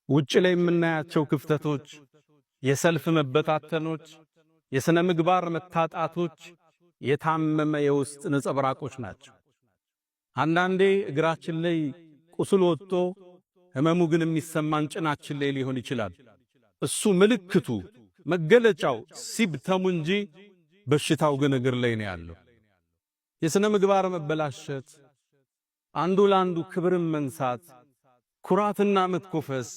ውጭ ላይ የምናያቸው ክፍተቶች፣ የሰልፍ መበታተኖች፣ የሥነ ምግባር መታጣቶች የታመመ የውስጥ ነጸብራቆች ናቸው። አንዳንዴ እግራችን ላይ ቁስል ወጥቶ ህመሙ ግን የሚሰማን ጭናችን ላይ ሊሆን ይችላል። እሱ ምልክቱ መገለጫው symptom ኡ እንጂ በሽታው ግን እግር ላይ ነው ያለው። የሥነ ምግባር መበላሸት፣ አንዱ ለአንዱ ክብርን መንሳት፣ ኩራትና መትኮፈስ፣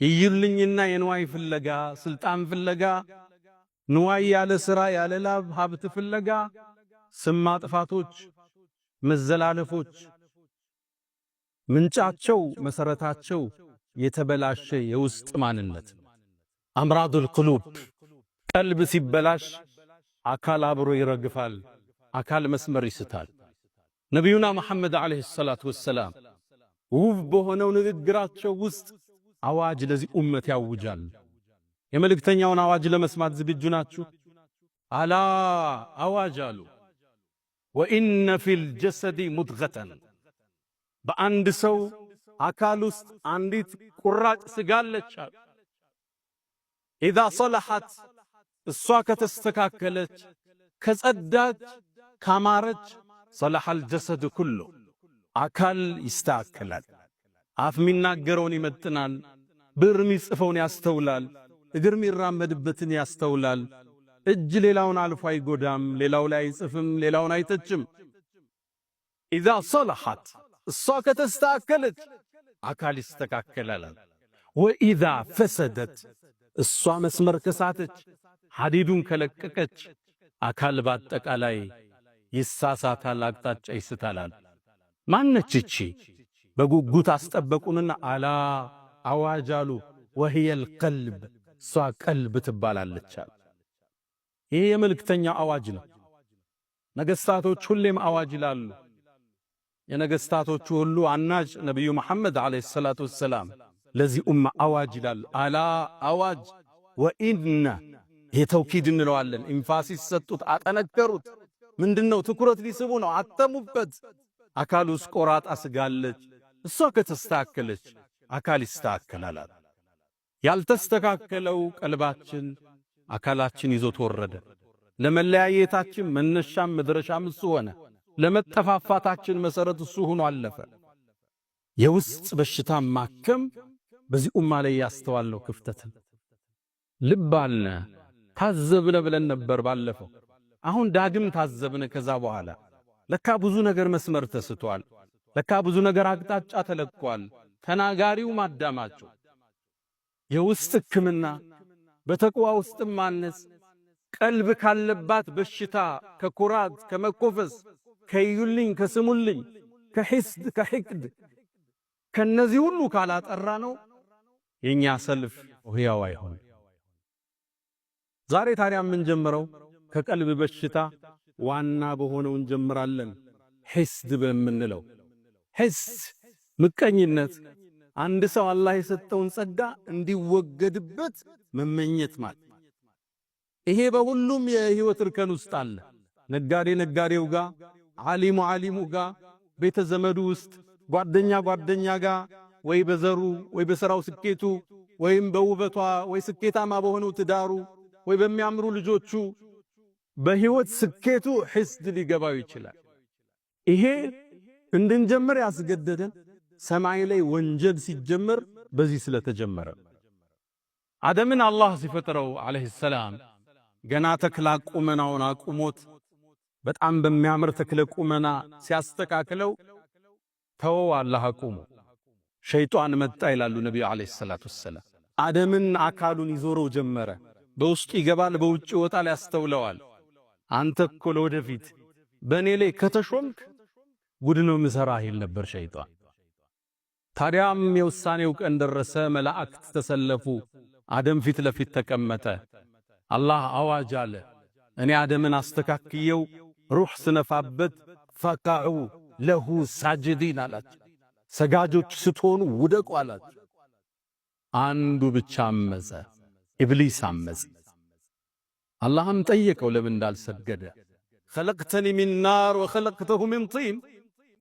የይልኝና የንዋይ ፍለጋ፣ ስልጣን ፍለጋ፣ ንዋይ ያለ ሥራ ያለ ላብ ሀብት ፍለጋ፣ ስም ማጥፋቶች፣ መዘላለፎች ምንጫቸው መሰረታቸው የተበላሸ የውስጥ ማንነት ነው። أمراض القلوب። ቀልብ ሲበላሽ አካል አብሮ ይረግፋል፣ አካል መስመር ይስታል። ነቢዩና መሐመድ عليه الصلاة والسلام ውብ በሆነው ንግግራቸው ውስጥ አዋጅ ለዚህ ኡመት ያውጃል። የመልእክተኛውን አዋጅ ለመስማት ዝግጁ ናችሁ? ألا አዋጅ አሉ። وإن في الجسد مضغة፣ በአንድ ሰው አካል ውስጥ አንዲት ቁራጭ ስጋ አለች አሉ። إذا صلحت፣ እሷ ከተስተካከለች፣ ከጸዳች፣ ካማረች صلح الجسد كله፣ አካል ይስተካከላል። አፍ የሚናገረውን ይመጥናል። ብዕር የሚጽፈውን ያስተውላል። እግር የሚራመድበትን ያስተውላል። እጅ ሌላውን አልፎ አይጎዳም፣ ሌላው ላይ አይጽፍም፣ ሌላውን አይተችም። إذا صلحت፣ እሷ ከተስተካከለች አካል ይስተካከላል። وإذا فسدت፣ እሷ መስመር ከሳተች፣ ሐዲዱን ከለቀቀች አካል በአጠቃላይ ይሳሳታል፣ አቅጣጫ ይስታላል። ማነች እቺ? በጉጉት አስጠበቁንና ألا አዋጅ አሉ። وهي القلب፣ እሷ ቀልብ ትባላለች አሉ። ይሄ የመልእክተኛው አዋጅ ነው። ነገስታቶች ሁሌም አዋጅ ይላሉ። የነገስታቶቹ ሁሉ አናጭ ነቢዩ መሐመድ عليه الصلاة والسلام ለዚህ ኡማ አዋጅ ይላሉ። ألا አዋጅ وإن፣ ይሄ توكيد እንለዋለን። Emphasis ሰጡት፣ አጠነከሩት። ምንድነው? ትኩረት ሊስቡ ነው። አተሙበት። አካል ውስጥ ቆራጣ ስጋለች። እሷ ከተስተካከለች አካል ይስተካከላል። ያልተስተካከለው ቀልባችን አካላችን ይዞት ወረደ። ለመለያየታችን መነሻም መድረሻም እሱ ሆነ። ለመጠፋፋታችን መሰረት እሱ ሆኖ አለፈ። የውስጥ በሽታ ማከም በዚህ ኡማ ላይ ያስተዋልነው ክፍተትን ልብ አልነ፣ ታዘብነ ብለን ነበር ባለፈው። አሁን ዳግም ታዘብነ። ከዛ በኋላ ለካ ብዙ ነገር መስመር ተስቷል። ለካ ብዙ ነገር አቅጣጫ ተለቋል። ተናጋሪው ማዳማቸው የውስጥ ሕክምና በተቅዋ ውስጥ ማነጽ፣ ቀልብ ካለባት በሽታ ከኩራት፣ ከመኮፈስ፣ ከዩልኝ፣ ከስሙልኝ፣ ከ حسد፣ ከ حقد ከነዚህ ሁሉ ካላጠራ ነው የኛ ሰልፍ ሕያው አይሆን። ዛሬ ታዲያ የምንጀምረው ከቀልብ በሽታ ዋና በሆነው እንጀምራለን። حسد በምንለው። حسد ምቀኝነት፣ አንድ ሰው አላህ የሰጠውን ጸጋ እንዲወገድበት መመኘት ማለት። ይሄ በሁሉም የህይወት እርከን ውስጥ አለ። ነጋዴ ነጋዴው ጋር፣ ዓሊሙ ዓሊሙ ጋር፣ ቤተ ዘመዱ ውስጥ፣ ጓደኛ ጓደኛ ጋር፣ ወይ በዘሩ ወይ በሥራው ስኬቱ ወይም በውበቷ ወይ ስኬታማ በሆነው ትዳሩ ወይ በሚያምሩ ልጆቹ በህይወት ስኬቱ حسد ሊገባው ይችላል። ይሄ እንድንጀምር ያስገደደን ሰማይ ላይ ወንጀል ሲጀመር በዚህ ስለተጀመረ። አደምን አላህ ሲፈጥረው عليه السلام ገና ተክለ ቁመናውን አቁሞት በጣም በሚያምር ተክለ ቁመና ሲያስተካክለው ተወው አላህ አቁሞ። ሸይጣን መጣ ይላሉ ነቢዩ عليه الصلاة والسلام። አደምን አካሉን ይዞረው ጀመረ። በውስጡ ይገባል፣ በውጭ ይወጣል፣ ያስተውለዋል። አንተ እኮ ለወደፊት በእኔ ላይ ከተሾምክ ጉድ ነው ምሰራህ ይል ነበር ሸይጣን። ታዲያም የውሳኔው ቀን ደረሰ። መላእክት ተሰለፉ። አደም ፊት ለፊት ተቀመጠ። አላህ አዋጅ አለ። እኔ አደምን አስተካክየው ሩህ ስነፋበት فقعوا له ساجدين አላቸው። ሰጋጆች ስትሆኑ ውደቁ አላቸው። አንዱ ብቻ አመፀ፣ ኢብሊስ አመፀ። አላህም ጠየቀው ለምን እንዳልሰገደ። خلقتني من نار وخلقته من طين።